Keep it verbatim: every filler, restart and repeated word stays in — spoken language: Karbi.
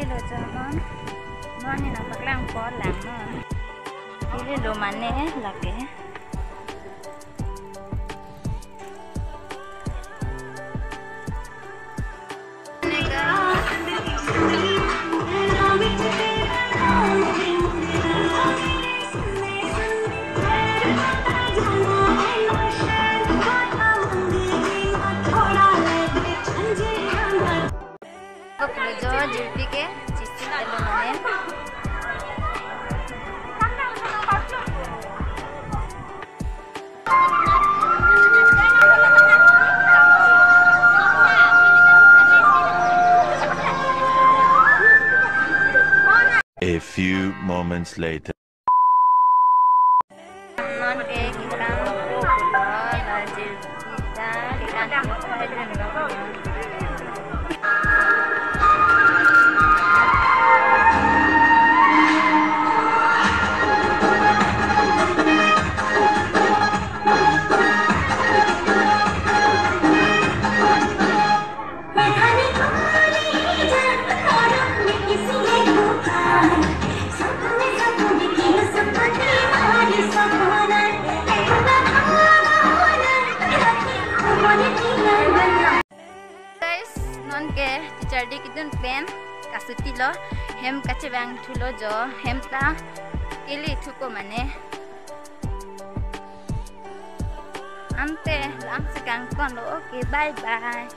Lo jo non, non ni nangpaklangpo lang non. Ili lo mane lake. Kok lo jo jirpi ke chisi telo mane. A few moments later. Non ke kita, kita kita kita. Guys, non ke teacher day kedun pen kasuti lo, hem kachevang thulo jo, hem ta kele thupo mane. Ante lang si kangton lo, okay, bye bye.